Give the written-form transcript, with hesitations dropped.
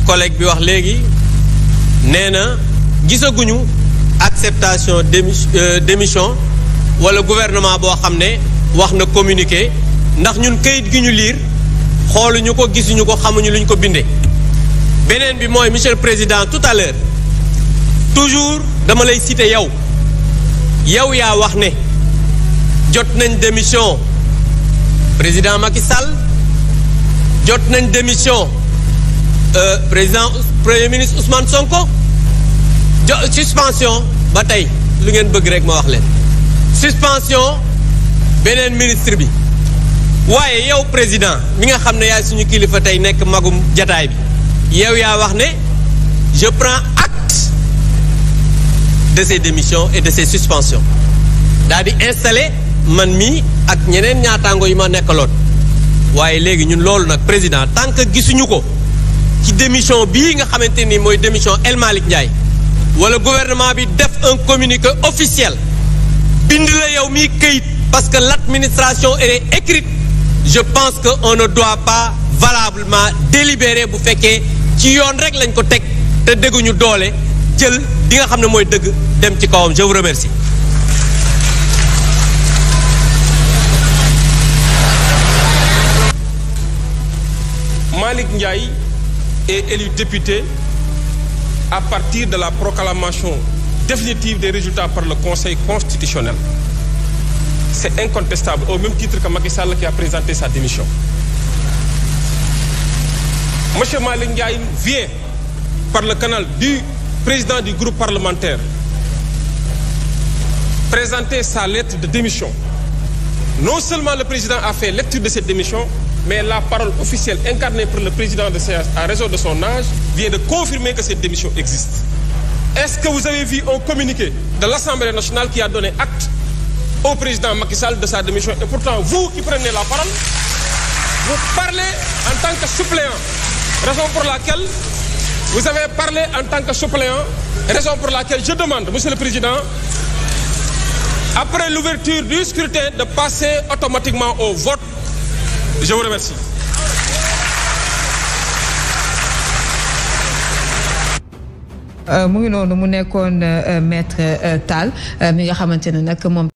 collègue bi wax léegi nee na gisaguñu acceptation démission wala gouvernement boo xam ne wax na communiqué ndax ñun kayit gi ñu liir xooluñu ko gisuñu ko xamuñu luñ ko bindee. beneen bi mooy monsieur le président tout à l'heure toujours dama lay citer yow yaa wax ne jot nañ démission président Macky Sall jot nañ démission premier ministre Ousmane Sonko suspension ba tey lu ngeen bëgg rek ma wax leen suspension beneen ministre bi waaye yow président mi nga xam ne yaay suñu kilifa tey nekk magum jataay bi yow yaa wax ne je prends acte de ces démissions et de ces suspensions daal di installé man mii ak ñeneen ñaataango yi ma nekkaloon waaye léegi ñun loolu nag président tant que gisuñu ko ci démission bii nga xamante ni mooy démission El Malick Ndiaye wala gouvernement bi def un communiqué officiel bind la yow mii këyit parce que l'administration est écrite je pense que on ne doit pas valablement délibérer bu fekkee ci yoon rek lañ ko teg te dégguñu doole jël di nga xam ne mooy dëgg dem ci kawam je vous remercie. Malick Ndiaye est élu député à partir de la proclamation définitive des résultats par le Conseil constitutionnel. C'est incontestable, au même titre que Macky Sall qui a présenté sa démission. Monsieur Malick Ndiaye vient par le canal du président du groupe parlementaire présenter sa lettre de démission. Non seulement le président a fait lecture de cette démission, mais la parole officielle incarnée par le président de séance à raison de son âge vient de confirmer que cette démission existe. Est-ce que vous avez vu un communiqué de l'Assemblée nationale qui a donné acte au président Macky Sall de sa démission? Et pourtant, vous qui prenez la parole, vous parlez en tant que suppléant. Raison pour laquelle vous avez parlé en tant que suppléant. Raison pour laquelle je demande, Monsieur le Président, après l'ouverture du scrutin, de passer automatiquement au vote. Je vous remercie. mu ngi noonu mu nekkoon maître Tall mi nga xamante ne nag moom